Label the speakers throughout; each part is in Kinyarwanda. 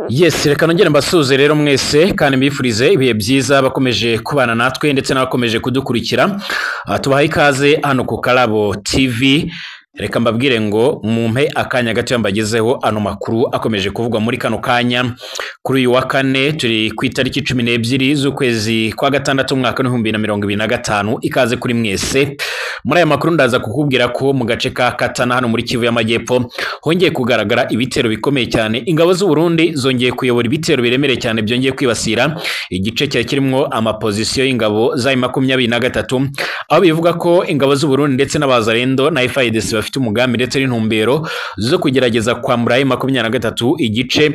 Speaker 1: Yes, reka nongere mbasuhuze rero mwese kandi mbifurize ibihe byiza bakomeje kubana natwe ndetse n'abakomeje kudukurikira. Tubahaye ikaze hano ku Karabo TV. Reka mbabwire ngo mumpe akanya gato mbagezeho ano makuru akomeje kuvugwa muri kano kanya. Kuri uyu wa kane turi ku itariki 12 z'ukwezi kwa gatandatu umwaka 2025. Ikaze kuri mwese. Muri aya makuru ndaza kukubwira ko mu gace ka Katana hano muri Kivu y'Amajyepfo hongeye kugaragara ibitero bikomeye cyane. Ingabo z'u Burundi zongeye kuyobora ibitero biremereye cyane byongeye kwibasira igice cyari kirimo amapozisiyo y'ingabo za 23, aho bivuga ko ingabo z'u Burundi ndetse n'abazarendo na FARDC bafite umugambi ndetse n'intumbero zo kugerageza kwambura M23 igice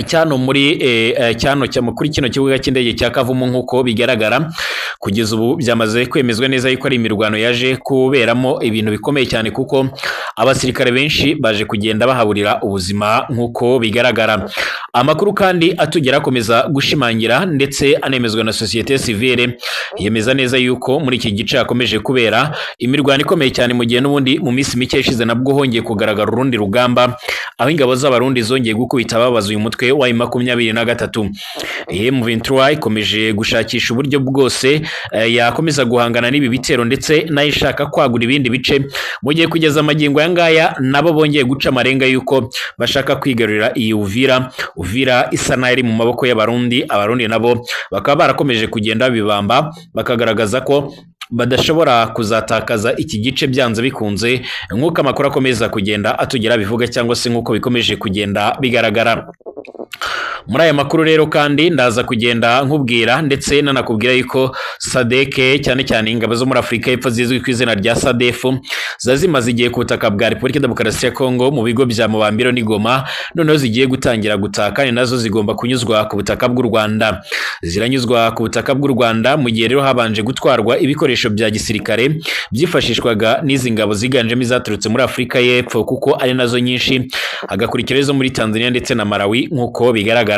Speaker 1: cyano muri cyano cya kuri kino kibuga cy'indege cya Kavumu. Nk'uko bigaragara kugeza ubu byamaze kwemezwa neza yuko ari imirwano yaje kuberamo ibintu bikomeye cyane, kuko abasirikare benshi baje kugenda bahaburira ubuzima nk'uko bigaragara. Amakuru kandi atugera akomeza gushimangira ndetse anemezwa na société civile, yemeza neza yuko muri iki gice hakomeje kubera imirwano ikomeye cyane, mu gihe n'ubundi mu minsi mike ishize nabwo hongeye kugaragara urundi rugamba aho ingabo z'Abarundi zongeye gukubita babaza uyu mutwe wa M23. M23 ikomeje gushakisha uburyo bwose yakomeza guhangana n'ibi bitero ndetse nayo ishaka kwagura ibindi bice, mu gihe kugeza amagingo aya ngaya nabo bongeye guca amarenga yuko bashaka kwigarurira iyi Uvira. Uvira isa nayo iri mu maboko y'Abarundi, Abarundi nabo bakaba barakomeje kugenda bibamba bakagaragaza ko badashobora kuzatakaza iki gice byanze bikunze, nk'uko amakuru akomeza kugenda atugera bivuga cyangwa se nk'uko bikomeje kugenda bigaragara. Muri aya makuru rero kandi ndaza kugenda nkubwira ndetse nanakubwira yuko SADC, cyane cyane ingabo zo muri Afurika y'Epfo zizwi ku izina rya SADF, zimaze igihe ku butaka bwa Repubulika Demokarasi ya Kongo mu bigo bya Mubambiro n'Igoma, noneho zigiye gutangira gutaha kandi nazo zigomba kunyuzwa ku butaka bw'u Rwanda. Ziranyuzwa ku butaka bw'u Rwanda mu gihe rero habanje gutwarwa ibikoresho bya gisirikare byifashishwaga n'izi ngabo ziganjemo izaturutse muri Afurika y'Epfo, kuko ari nazo nyinshi, hagakurikira izo muri Tanzania ndetse na Malawi nk'uko bigaragara.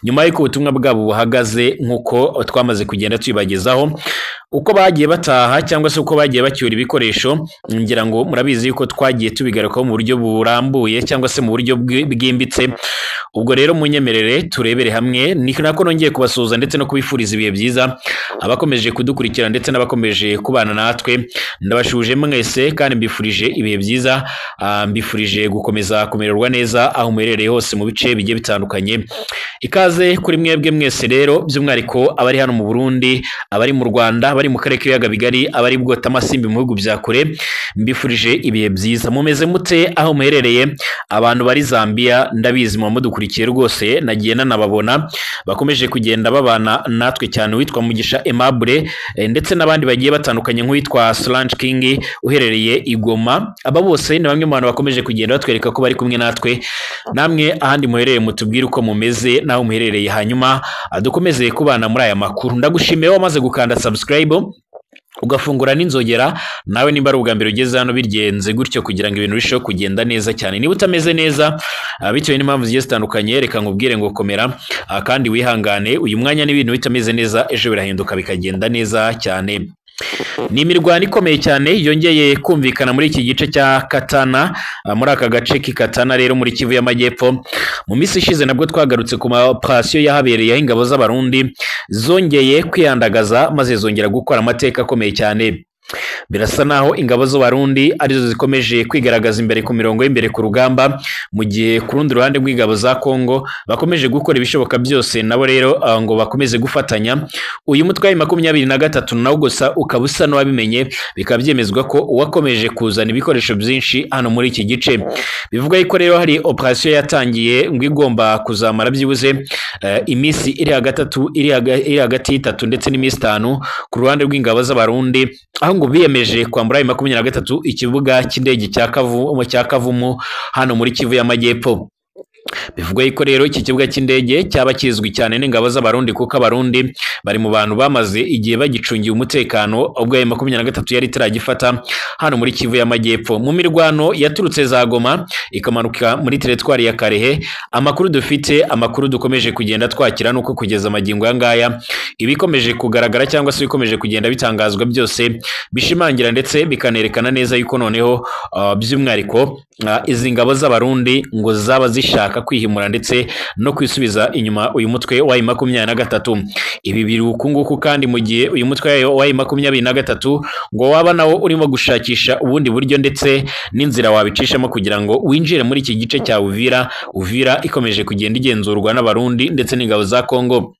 Speaker 1: Nyuma y'uko ubutumwa bwabo buhagaze nk'uko twamaze kugenda tubibagezaho, uko bagiye bataha cyangwa se uko bagiye bacyura ibikoresho, ngira ngo murabizi yuko twagiye tubigarukaho mu buryo burambuye cyangwa se mu buryo bwimbitse. Ubwo rero munyemerere turebere hamwe, ni nako nongeye kubasuhuza ndetse no kubifuriza ibihe byiza abakomeje kudukurikira ndetse n'abakomeje kubana natwe. Ndabashuje mwese kandi mbifurije ibihe byiza, mbifurije gukomeza kumererwa neza aho muherereye hose mu bice bigiye bitandukanye. Ikaze kuri mwebwe mwese rero, by'umwihariko abari hano mu Burundi, abari mu Rwanda, abari mu karere k'ibiyaga bigari, abari bwota amasimbi mu bihugu bya kure, mbifurije ibihe byiza. Mumeze mute aho muherereye? Abantu bari Zambia ndabizi muba mudukurikiye rwose, nagiye nanababona bakomeje kugenda babana natwe cyane, witwa Mugisha Aimable ndetse n'abandi bagiye batandukanye nk'uwitwa Solange King uherereye i Goma. Aba bose ni bamwe mu bantu bakomeje kugenda batwereka ko bari kumwe natwe. Namwe ahandi muherereye mutubwire uko mumeze naho muherereye, hanyuma dukomeze kubana muri aya makuru. Ndagushimiye wamaze gukanda subscribe ugafungura n'inzogera, nawe nimba ari ubwa mbere ugeze hano bigenze gutyo kugira ngo ibintu birusheho kugenda neza cyane. Niba utameze neza bitewe n'impamvu zigiye zitandukanye, reka nkubwire ngo komera kandi wihangane. Uyu mwanya n'ibintu bitameze neza, ejo birahinduka bikagenda neza cyane. Ni imirwano ikomeye cyane yongeye kumvikana muri iki gice cya Katana, muri aka gace k'Ikatana rero muri Kivu y'Amajyepfo. Mu minsi ishize nabwo twagarutse ku ma operation yahabereye aho ingabo z'Abarundi zongeye kwiyandagaza maze zongera gukora amateka akomeye cyane. Birasa naho ingabo z'Abarundi arizo zikomeje kwigaragaza imbere ku mirongo y'imbere ku rugamba, mu gihe ku rundi ruhande rw'ingabo za Kongo bakomeje gukora ibishoboka byose nabo rero ngo bakomeze gufatanya. Uyu mutwe wa 23 nawo gusa ukaba usa n'uwabimenye, bikaba byemezwa ko uwakomeje kuzana ibikoresho byinshi hano muri iki gice. Bivuga yuko rero hari operation yatangiye ngo igomba kuzamara byibuze iminsi iri hagati y'itatu ndetse n'iminsi 5 ku ruhande rw'ingabo z'Abarundi, aho ngo biyemeje kwambura M23 ikibuga cy'indege cya Kavumu hano muri Kivu y'Amajyepfo. Bivugwa yuko rero iki kibuga cy'indege cyaba kizwi cyane n'ingabo z'Abarundi, kuko Abarundi bari mu bantu bamaze igihe bagicungiye umutekano ubwo M23 yari itaragifata hano muri Kivu y'Amajyepfo. Mu mirwano yaturutse za Goma ikamanuka muri teritwari ya Karehe, amakuru dufite, amakuru dukomeje kugenda twakira nuko kugeza amagingo aya ngaya ibikomeje kugaragara cyangwa se bikomeje kugenda bitangazwa byose bishimangira ndetse bikanerekana neza yuko noneho by'umwihariko izi ngabo z'Abarundi ngo zaba zishaka gushaka kwihimura ndetse no kwisubiza inyuma uyu mutwe wa M23. Ibi biri uku nguku kandi mu gihe uyu mutwe wa M23 ngo waba nawo urimo gushakisha ubundi buryo ndetse n'inzira wabicishamo kugira ngo winjire muri iki gice cya Uvira. Uvira ikomeje kugenda igenzurwa n'Abarundi ndetse n'ingabo za Kongo.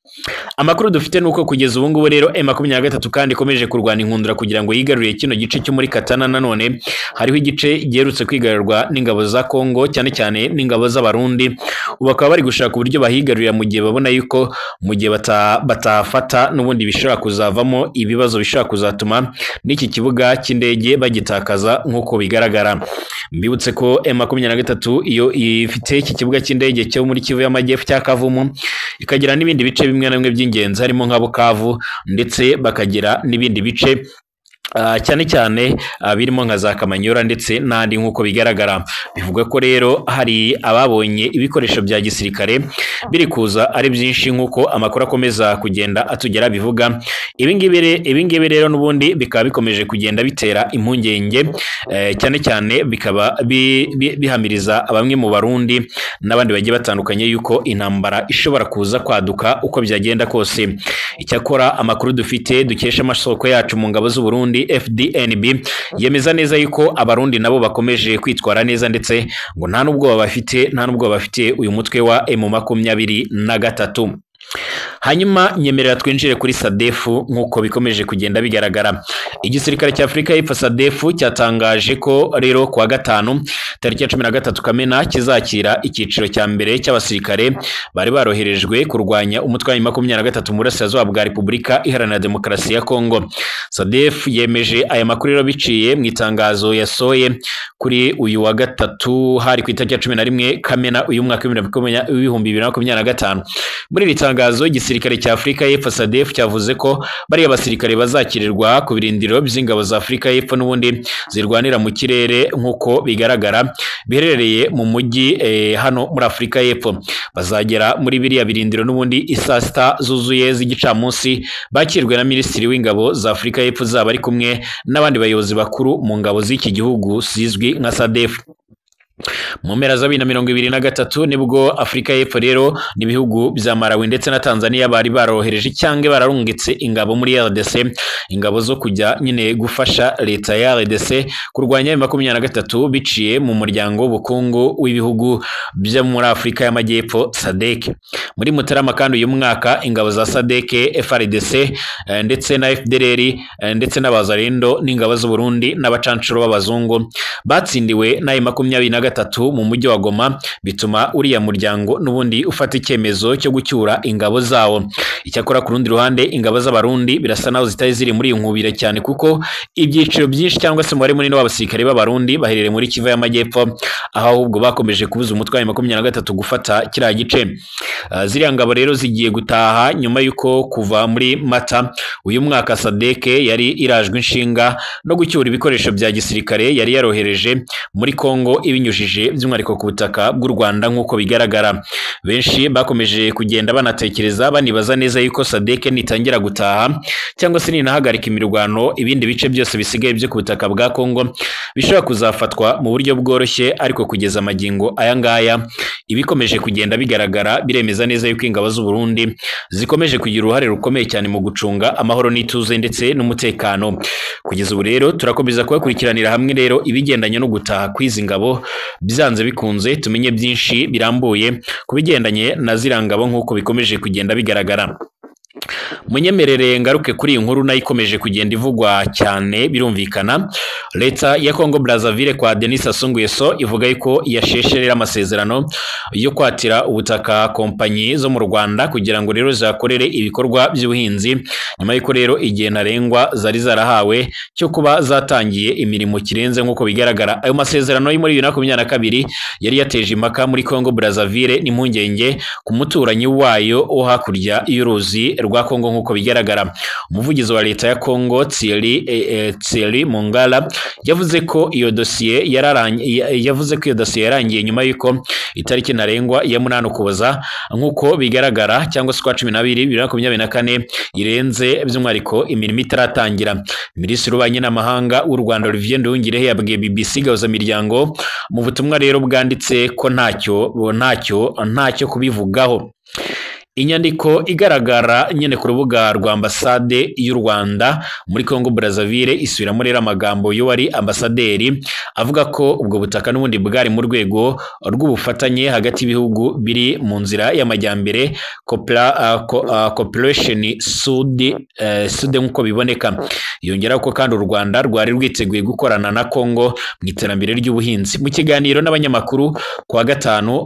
Speaker 1: Amakuru dufite nuko kugeza ubu ngubu rero M23 kandi ikomeje kurwana inkundura kugira ngo yigarurire kino gice cyo muri Katana. Nanone hariho igice giherutse kwigarurwa n'ingabo za Kongo, cyane cyane n'ingabo z'Abarundi. Ubu bakaba bari gushaka uburyo bahigarurira mu gihe babona yuko mu gihe batafata n'ubundi bishobora kuzavamo ibibazo bishobora kuzatuma n'iki kibuga cy'indege bagitakaza nk'uko bigaragara. Mbibutse ko M23 iyo ifite iki kibuga cy'indege cyo muri Kivu y'Amajyepfo cya Kavumu, ikagira n'ibindi bice bimwe na bimwe by'ingenzi harimo nka Bukavu, ndetse bakagira n'ibindi bice cyane cyane birimo nka za Kamanyura ndetse n'andi nk'uko bigaragara. Bivugwa ko rero hari ababonye ibikoresho bya gisirikare biri kuza ari byinshi nk'uko amakuru akomeza kugenda atugera bivuga. Ibingibi rero n'ubundi bikaba bikomeje kugenda bitera impungenge, cyane cyane bikaba bihamiriza bamwe mu Barundi n'abandi bagiye batandukanye yuko intambara ishobora kuza kwaduka uko byagenda kose. Icyakora amakuru dufite dukesha amasoko yacu mu ngabo z'u Burundi FDNB yemeza neza yuko Abarundi nabo bakomeje kwitwara neza, ndetse ngo nta n'ubwoba bafite, nta n'ubwoba bafite uyu mutwe wa M23. Hanyuma nyemerera twinjire kuri Sadefu nk'uko bikomeje kugenda bigaragara. Igisirikare cya Afurika y'Epfo Sadefu cyatangaje ko rero kuwa gatanu tariki ya 13 Kamena kizakira icyiciro cya mbere cy'abasirikare bari baroherejwe kurwanya umutwe wa M23 mu burasirazuba bwa Repubulika Iharanira Demokarasi ya Kongo. Sadef yemeje aya makuru rero biciye mu itangazo yasohoye kuri uyu wa gatatu, hari ku itariki ya 11 Kamena uyu mwaka w'2025. Muri iri tangazo igisirikare cya Afurika y'Epfo Sadef cyavuze ko bariya basirikare bazakirirwa ku birindiro by'ingabo za Afurika y'Epfo n'ubundi zirwanira mu kirere nk'uko bigaragara biherereye mu mujyi hano muri Afurika y'Epfo. Bazagera muri biriya birindiro n'ubundi isaa sita zuzuye z'igicamunsi, bakirwe na Minisitiri w'Ingabo za Afurika y'Epfo zaba ari kumwe n'abandi bayobozi bakuru mu ngabo z'iki gihugu zizwi nka Sadef. Mu mpera za 2023 nibwo Afurika y'Epfo rero n'ibihugu bya Malawi ndetse na Tanzania bari barohereje cyangwa bararungitse ingabo muri RDC, ingabo zo kujya nyine gufasha leta ya RDC kurwanya M23 biciye mu muryango w'ubukungu w'ibihugu byo muri Afurika y'Amajyepfo SADC. Muri Mutarama kandi uyu mwaka ingabo za SADC, FARDC ndetse na FDLR ndetse n'abazarendo n'ingabo z'u Burundi n'abacancuro b'abazungu batsindiwe na M23 mu mujyi wa Goma, bituma uriya muryango n'ubundi ufata icyemezo cyo gucyura ingabo zawo. Icyakora ku rundi ruhande ingabo z'Abarundi birasa naho zitari ziri muri iyi nkubira cyane, kuko ibyiciro byinshi cyangwa se umubare munini w'abasirikare b'Abarundi baherereye muri Kivu y'Amajyepfo, aho ahubwo bakomeje kubuza umutwe wa M23 gufata kiriya gice. Ziriya ngabo rero zigiye gutaha nyuma y'uko kuva muri Mata uyu mwaka SADC yari irajwe inshinga no gucyura ibikoresho bya gisirikare yari yarohereje muri Kongo ibinyujije by'umwihariko ku butaka bw'u Rwanda nk'uko bigaragara. Benshi bakomeje kugenda banatekereza banibaza neza yuko SADC nitangira gutaha cyangwa se ninahagarika imirwano, ibindi bice byose bisigaye byo ku butaka bwa Kongo bishobora kuzafatwa mu buryo bworoshye, ariko kugeza amagingo aya ngaya ibikomeje kugenda bigaragara biremeza neza yuko ingabo z'u Burundi zikomeje kugira uruhare rukomeye cyane mu gucunga amahoro n'ituze ndetse n'umutekano. Kugeza ubu rero turakomeza kubakurikiranira hamwe rero ibigendanye no gutaha kw'izi ngabo, byanze bikunze tumenye byinshi birambuye ku bigendanye na ziriya ngabo nk'uko bikomeje kugenda bigaragara. Munyemerere ngaruke kuri iyi nkuru nayo ikomeje kugenda ivugwa cyane birumvikana. Leta ya Congo Brazzaville kwa Denis Sassou Nguesso ivuga yuko yashesherera amasezerano yo kwatira ubutaka kompanyi zo mu Rwanda kugira ngo rero zakorere ibikorwa by'ubuhinzi, nyuma y'uko rero igihe ntarengwa zari zarahawe cyo kuba zatangiye imirimo kirenze nk'uko bigaragara. Ayo masezerano yo muri 2022 yari yateje impaka muri Congo Brazzaville n'impungenge ku muturanyi wayo wo hakurya y'uruzi rwa Congo. nk'uko bigaragara. Umuvugizi wa leta ya Kongo Thierry Mungala yavuze ko iyo dosiye yarangiye nyuma y'uko itariki ntarengwa ya 8 Ukuboza nk'uko bigaragara cyangwa se kwa 12 2024 irenze, by'umwihariko imirimo itaratangira. Minisitiri w'Ububanyi n'Amahanga w'u Rwanda Olivier Nduhungirehe yabwiye BBC Gahuza Miryango mu butumwa rero bwanditse ko ntacyo kubivugaho. Inyandiko igaragara nyine ku rubuga rwa ambasade y'u Rwanda muri Congo Brazzaville isubiramo rero amagambo y'uwari ambasaderi avuga ko ubwo butaka n'ubundi bwari mu rwego rw'ubufatanye hagati y'ibihugu biri mu nzira y'amajyambere, Cooperation Sud nk'uko biboneka. Yongeraho ko kandi u Rwanda rwari rwiteguye gukorana na Congo mu iterambere ry'ubuhinzi. Mu kiganiro n'abanyamakuru kuwa gatanu,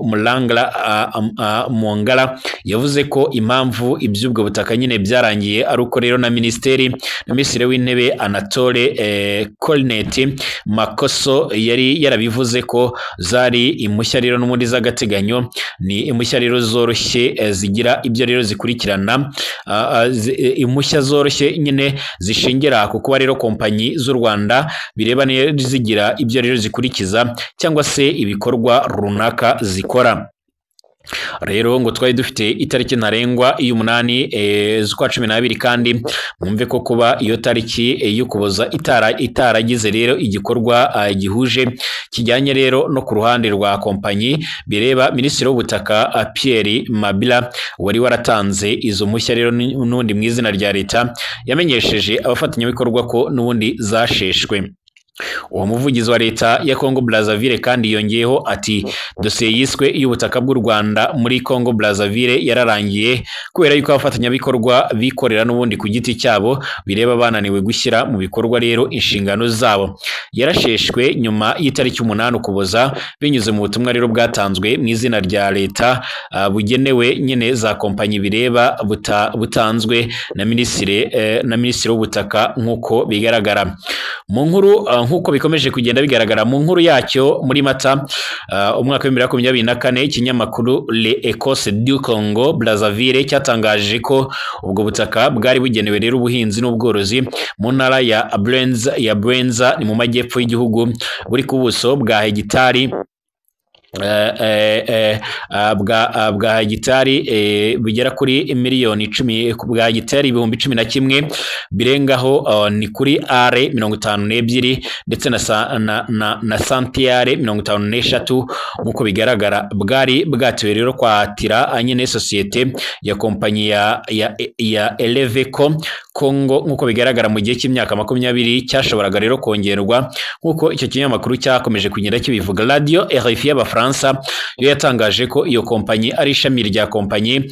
Speaker 1: Mungala yavuze ko impamvu iby'ubwo butaka nyine byarangiye ari uko rero na Minisitiri w'Intebe Anatole Colnet Makoso yari yarabivuze ko zari impushya rero n'ubundi z'agateganyo, ni impushya rero zoroshye zigira ibyo rero zikurikirana, impushya zoroshye nyine zishingira ku kuba rero kompanyi z'u Rwanda bireba zigira ibyo rero zikurikiza cyangwa se ibikorwa runaka zikora. Rero ngo twari dufite itariki ntarengwa y'umunani z'ukwa 12, kandi mwumve ko kuba iyo tariki y'Ukuboza itaragize rero igikorwa gihuje kijyanye rero no ku ruhande rwa kompanyi bireba, Minisitiri w'Ubutaka Pierre Mabila wari waratanze izo mpushya rero n'ubundi mu izina rya leta yamenyesheje abafatanyabikorwa ko n'ubundi zasheshwe. Uwo muvugizi wa leta ya Congo Brazzaville kandi yongeyeho ati dosiye yiswe y'ubutaka bw'u Rwanda muri Congo Brazzaville yararangiye kubera yuko abafatanyabikorwa bikorera n'ubundi ku giti cyabo bireba bananiwe gushyira mu bikorwa rero inshingano zabo. Yarasheshwe nyuma y'itariki 8 Ukuboza binyuze mu butumwa rero bwatanzwe mu izina rya leta bugenewe nyine za kompanyi bireba butanzwe na Minisitiri w'Ubutaka nk'uko bigaragara. Mu nkuru nk'uko bikomeje kugenda bigaragara mu nkuru yacyo muri Mata umwaka wa 2024, ikinyamakuru Le Ecosse du Congo Brazzaville cyatangaje ko ubwo butaka bwari bugenewe rero ubuhinzi n'ubworozi mu ntara ya Brenza ni mu majyepfo y'igihugu, buri ku buso bwa hegitari bwa hegitari bugera kuri miliyoni 10, bwa hegitari 11,000 birengaho, ni kuri are 52 ndetse na santiyare 53 nk'uko bigaragara. Bwari bwatewe rero kwatira nyine sosiyete ya kompanyi ya Eleveco Congo nk'uko bigaragara mu gihe cy'imyaka 20 cyashoboraga rero kongerwa nk'uko icyo kinyamakuru cyakomeje kugenda kibivuga. Radio RFI y'Abafaransa yo yatangaje ko iyo kompanyi ari ishami rya kompanyi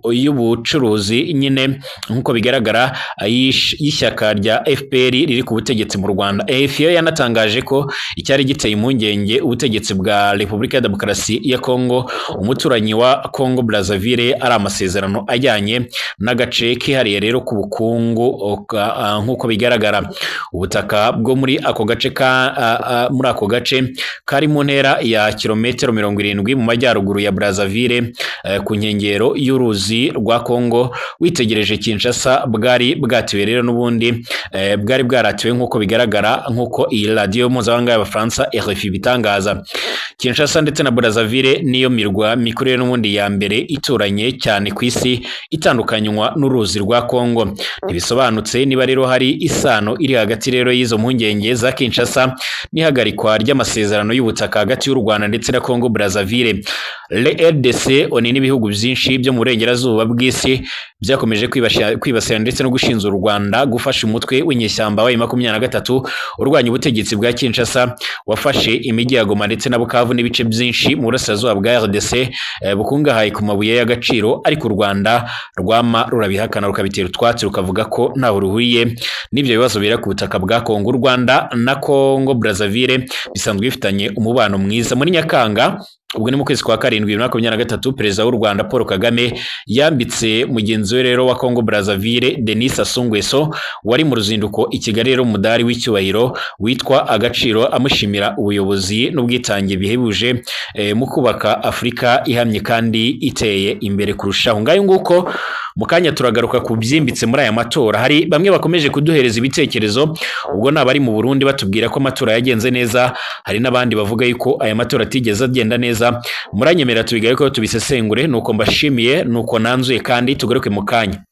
Speaker 1: y'ubucuruzi nyine nk'uko bigaragara y'ishyaka rya FPR riri ku butegetsi mu Rwanda. RFI yanatangaje ko icyari giteye impungenge ubutegetsi bwa Repubulika ya Demokarasi ya Congo, umuturanyi wa Congo Brazzaville, ari amasezerano ajyanye n'agace kihariye rero ku bukungu nk'uko bigaragara. Ubutaka bwo muri ako gace kari mu ntera ya kilometero 70 mu majyaruguru ya Brazzaville ku nkengero y'uruzi rwa Congo witegereje Kinshasa, bwari bwatiwe rero n'ubundi bwari bwaratiwe nk'uko bigaragara nk'uko iyi radio mpuzamahanga y'Abafaransa RFI bitangaza. Kinshasa ndetse na Brazzaville niyo mirwa mikuru n'ubundi ya mbere ituranye cyane ku isi itandukanywa n'uruzi rwa Congo. Ntibisobanutse niba rero hari isano iri hagati rero y'izo mpungenge za Kinshasa n'ihagarikwa ry'amasezerano y'ubutaka hagati y'u Rwanda ndetse na Congo Brazzaville. RDC oni n'ibihugu byinshi byo mu burengerazuba bw'isi byakomeje kwibasira ndetse no gushinza u Rwanda gufasha umutwe w'inyeshyamba wa M23 urwanya ubutegetsi bwa Kinshasa wafashe imijyi ya Goma ndetse na Bukavu n'ibice byinshi mu burasirazuba bwa RDC bukungahaye ku mabuye y'agaciro, ariko u Rwanda rwama rurabihakana rukabitera utwatsi rukavuga ko ntaho ruhuriye n'ibyo bibazo bira ku butaka bwa Congo. U Rwanda na Congo Brazzaville bisanzwe bifitanye umubano mwiza. Muri Nyakanga Ubwo ni mu kwezi kwa karindwi 2023, perezida w'u Rwanda Paul Kagame yambitse mugenzi we rero wa Congo Brazzaville Denis Sassou Nguesso wari mu ruzinduko i Kigali rero umudari w'icyubahiro witwa Agaciro, amushimira ubuyobozi n'ubwitange bihebuje mu kubaka Afurika ihamye kandi iteye imbere kurushaho. Ngayo nguko, mu kanya turagaruka ku byimbitse muri aya matora. Hari bamwe bakomeje kuduhereza ibitekerezo, ubwo ni abari mu Burundi batubwira ko amatora yagenze neza, hari n'abandi bavuga yuko aya matora atigeze agenda neza. Muranyemerera tubigarukeho tubisesengure. Nuko mbashimiye, nuko nanzuye, kandi tugaruke mu kanya.